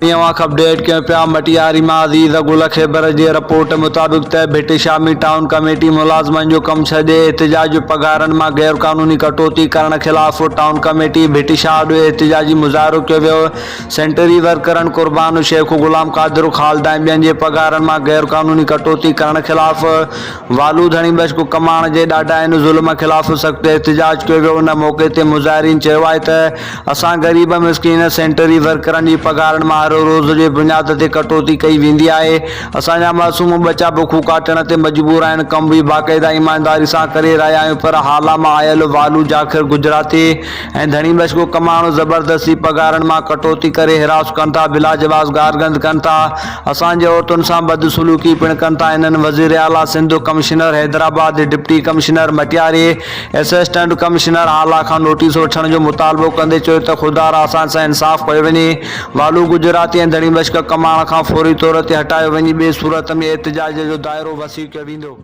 اوهان کي اپڊيٽ ڪيون پيا مٽياري مان عزيز گل خيبر جي رپورٽ مطابق ته ڀٽ شاهه ۾ ٽائون ڪميٽي ملازمن جو ڪم ڇڏي احتجاج پگهارن مان غير قانوني ڪٽوتي ڪرڻ خلاف ٽائون ڪميٽي ڀٽ شاهه آڏو احتجاجي مظاهرو ڪيو ويو سينٽري ورڪرن قربان شيخ غلام قادر خالد ۽ ٻين جي پگهارن مان غير قانوني ڪٽوتي ڪرڻ خلاف والو ڌڻي بشڪ ڪماڻ جي ڏاڍاين ظلم خلاف سخت احتجاج ڪيو ويو ان موقعي تي مظاهرين چيو آهي ته اسان غريب مسڪين سينٽري ورڪرن جي پگهارن مان هر روز جي بنياد تي ڪٽوتي ڪئي ويندي آهي اسان جا معصوم ٻچا بکون ڪاٽڻ تي مجبور آهن ڪم به باقاعده ايمانداري سان ڪري رهيا آهيون پر هالا مان آيل والو جاکر گجراتي ۽ ڌڻي بشڪ ڪماڻو زبردستي پگهارن مان ڪٽوتي ڪري هراس ڪن ٿا بلاجواز گارگند ڪن ٿا اسان جي عورتن سان بدسلوڪي پڻ ڪن ٿا هنن وزيراعليٰ Sindh, commissioner Hyderabad, deputy commissioner Matiari, assistant commissioner Hala کان نوٽيس وٺڻ جو مطالبو ڪندي چيو ته خدارا اسان سان انصاف ڪيو وڃي، والو گجراتي ۽ ڌڻي بشڪ ڪماڻ کان فوري طور تي هٽايو وڃي ٻي صورت ۾ احتجاج جو دائرو وسيع ڪيو ويندو.